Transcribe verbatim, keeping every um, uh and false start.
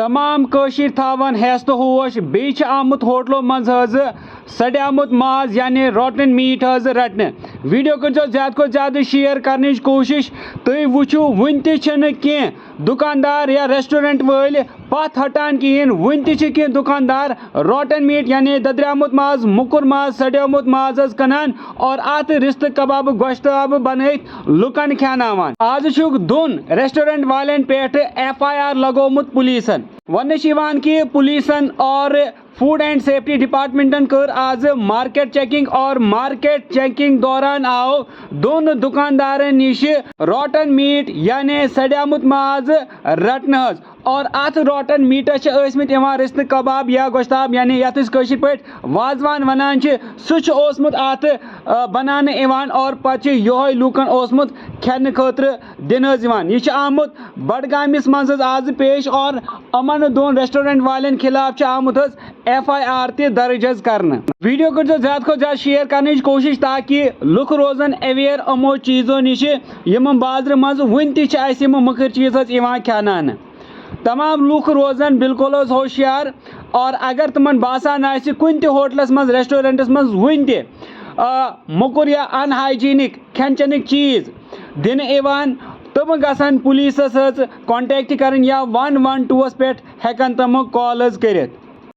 تمام کٲشِر تھاوان ہیس تہٕ ہوش، بیٚیہِ چھِ آمُت ہوٹلو منٛز حظ سڑیومُت ماز یعنی روٹن میٹ حظ رٹنہٕ۔ ویڈیو کٔرزیو زیادٕ کھۄتہٕ زیادٕ شیئر کرنٕچ کوٗشِش۔ تُہۍ وٕچھِو، وُنہِ تہِ چھِنہٕ کینٛہہ دُکاندار یا ریسٹورنٹ وٲلۍ پتھ ہٹان کِہیٖنۍ۔ وُنہِ تہِ چھِ کینٛہہ دُکاندار روٹن میٹ یعنی دٔدریومُت ماز، موٚکُر ماز، سڑیومُت ماز حظ کٕنان اور اتھ رستہٕ کبابہٕ گۄشتابہٕ بنٲوِتھ لُکن کھیاناوان۔ آز چھُکھ دۄن ریسٹورنٹ والٮ۪ن پٮ۪ٹھ ایف آی آر لگومُت پولیسن۔ وننہٕ چھِ یِوان کہِ پولیسن اور فوڈ اینڈ سیفٹی ڈپارٹمنٹن کٔر آز مارکیٹ چیکنگ اور مارکیٹ چیکنگ دوران آو دۄن دُکاندارن نِش روٹن میٹ یعنی سڑیومُت ماز رٹنہٕ حظ۔ اور اتھ روٹن میٹس چھِ ٲسمٕتۍ یِوان رستہٕ کباب یا گۄشتاب، یعنی یتھ أسۍ کٲشِر پٲٹھۍ وازوان ونان چھِ، سُہ چھُ اوسمُت اتھ، آ، بناونہٕ یِوان اور پتہٕ چھُ یِہوے لوٗکن اوسمُت کھٮ۪نہٕ خٲطرٕ دِنہٕ حظ یِوان۔ یہِ چھُ آمُت بڈگامِس منٛز حظ آز پیش اور یِمن دۄن ریسٹورنٹ والٮ۪ن خلاف چھُ آمُت حظ ایف آی آر تہِ درج حظ کرنہٕ۔ ویڈیو کٔرزیو زیادٕ کھۄتہٕ زیادٕ شیئر کرنٕچ کوٗشِش تاکہِ لُکھ روزن اویئر یِمو چیٖزو نِش، یِمن بازرٕ منٛز وُنہِ تہِ چھِ اَسہِ یِم مٔکٕرۍ چیٖز حظ یِوان کھیاناونہٕ۔ تمام لُکھ روزن بالکل حظ ہوشیار، اور اگر تِمن باسان آسہِ کُنہِ تہِ ہوٹلس منٛز، ریسٹورنٹس منٛز وُنہِ تہِ، آ، موٚکُر یا ان ہائیجینک کھٮ۪ن چٮ۪نٕکۍ چیٖز دِنہٕ یِوان، تِم گژھن پولیسس حظ کانٹیکٹ کرٕنۍ یا ون ون ٹوٗوس پٮ۪ٹھ ہٮ۪کن تِم کال حظ کٔرِتھ۔